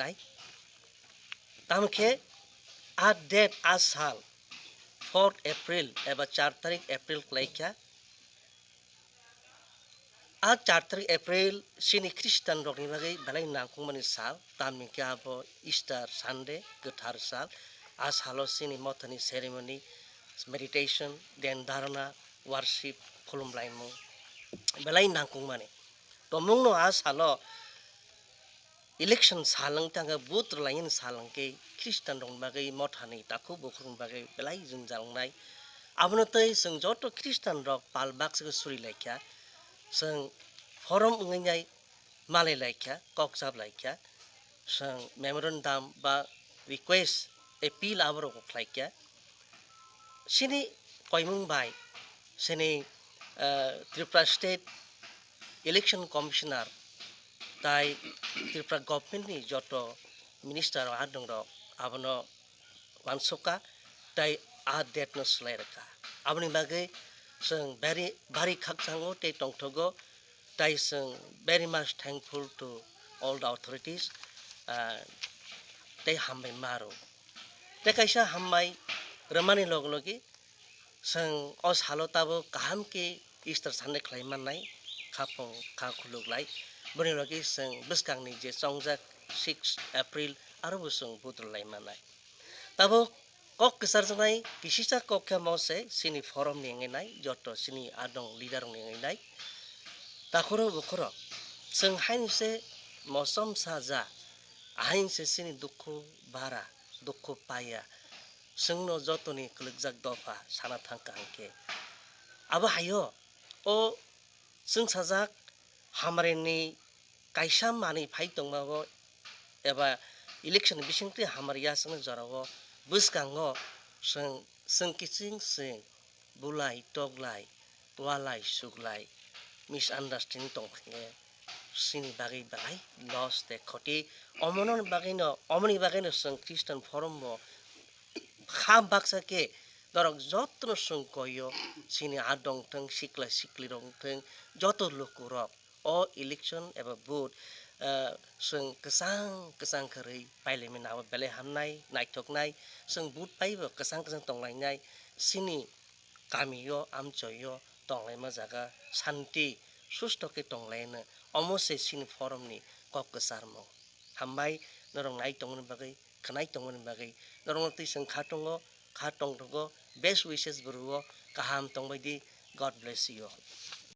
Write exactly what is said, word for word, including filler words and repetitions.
nai. Tamkhe a date, a sal, fourth April eba char tarik April khlaikha. A char tarik April chini Christian rokni bagwi belai nangkukmani sal, tamni khe abo Easter Sunday, kwthar sal. A salo chini mothani ceremony, meditation, dhyan dharana, worship, khulumlaimung belai nangkukmani. Tomungno a salo election sal wng tangkha, vote rwlaini sal wngkhe Christian rokni bagwi, mothani takhuk bukhukni bagwi belai jwngjal wngnai. Abono tei chwng joto Christian rok pal baksa khe suri laikha, chwng forum wngwi nai malai laikha, kok chap laikha, chwng memorandum ba request, appeal aborok khlaikha. Chini koimung bai chini, eh, Tripura State Election Commissioner tai Tripura Government ni joto minister rok, adong rok abono uansukha tai a date no swlai rwkha. Aboni bagwi chwng bari, bari khakchangma tei tongthogo, tai chwng very much thankful to all the authorities, ah, tei hambai ma rw. Tei kaisa hambai rwmani log logi chwng o salo tabuk kaham khe Easter Sunday khlai mannai, khaphang kha khuluk lai. Boni logi chwng bwskangni je chongjak six April aro bo chwng vote rwlai mannai. Tabuk kok kwcharjaknai kisisa kok khe mo se chini forum ni wngwi nai, joto chini adong leader rok ni wngwi nai. Takhoro bukhoro chwng haino se mosom saja, ahaino se chini dukhu bara, dukhu paya, chwngno jotoni kwlwkjak dopha sana thangkha hwnkhe. Abo haio o chwngsajak hamari ni kaisa manwi phai tongmao eba election bisingtwi hamari yachaknai jorao bwskango chwng, chwng kiching chwng bulai toklai, walai suklai, misunderstanding tongkhe chini bagwi belai loss tei khoti. Omono bagwino, omoni bagwino chwng Christian forum bo kha baksa khe norok jotono chwng koio, chini adong thwng, sikla siklirok thwng, joto lukurok o election eba vote, ah, chwng kwchang kwchang kharwi pailaimani abo belai hamnai, naithoknai. Chwng vote paibo kwchang kwchang tonglainai, chini kamio, amchoio tonglaima jaga santi susto khe tonglaino. Omo se chini forum ni kok kwcharmung. Hambai norok nai tongmani bagwi, khwnai tongmani bagwi. Norokno twi chwng kha tongo, kha tongthogo, best wishes bo rwo, kaham tongbai di, God bless you all.